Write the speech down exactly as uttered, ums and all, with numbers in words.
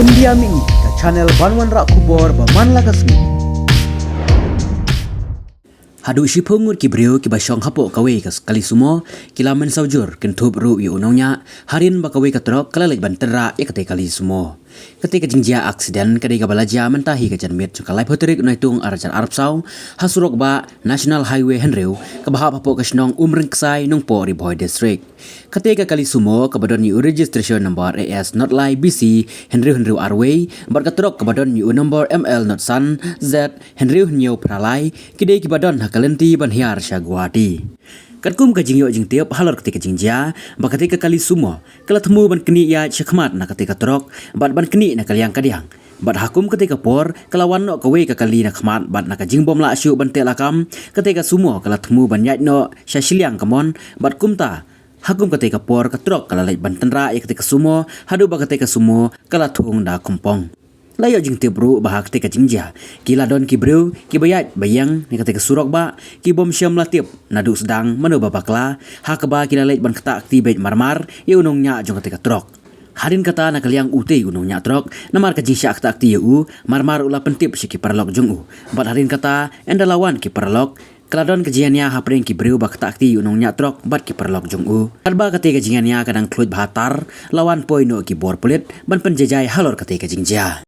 India Mini, ka channel ban wanrah khubor ba man la ka sngi. Haduh shiphew ngut ki briew kiba shong hapoh kawei ka kali sumo ki la mynsaw jur kynthup ruh ïa u nongñiah, hadien ba kawei ka trok ka la leit ban tynrah ïa katei ka kali sumo. Katei ka jingjia aksiden ka dei kaba la jia mynta hi ka janmiet jong ka laiphew tarik u Naitung arhajar arphew saw, ha surok bah National Highway hynriew, kaba hap hapoh ka shnong Umryngksai, Nongpoh, Ri Bhoi District. Katei ka kali sumo kaba don ïa u registration number A S not lai B C hynriew hynriew arwei, bad ka trok kaba don ïa u number M L not san Z hynriew hynñiew phra lai, ki dei kiba don ha ka lynti ban hiar sha Guwahati. Katkum ka jingïoh jingtip halor katei ka jingjia, ba katei ka kali sumo ka la thmu ban knieh ïaid sha khmat na katei ka trok, bad ban knieh na ka liang kadiang. Bad ha kum katei ka por ka la wan noh kawei ka kali na khmat, bad na ka jingbym lah shuh ban teh lakam, katei ka sumo ka la thmu ban ïaid noh sha shiliang kamon, bad kumta ha kum katei ka por ka trok ka la leit ban tynrah ïa katei ka sumo, haduh ba katei ka sumo ka la thung da khongpong. La ïoh jingtip ruh ba ha katei ka jingjia ki la don ki briew kiba ïaid ba ïeng na katei ka surok bah, kibym shym la tip naduh sdang mano ba bakla, ha kaba ki la leit ban ktah kti beit marmar ïa u nongñiah jong katei ka trok. Hadien kata na ka liang utei u nongñiah trok, namar ka jingshah ktah kti ïa u, marmar u la pyntip sha ki paralok jong u. Bad hadien kata, ynda la wan ki paralok, ka la don ka jingïania hapdeng ki briew ba ktah kti ïa u nongñiah trok bad ki paralok jong u. Katba katei ka jingïania ka dang khluid bha tar, la wan poi noh ki bor pulit ban pynjaijai halor katei ka jingjia.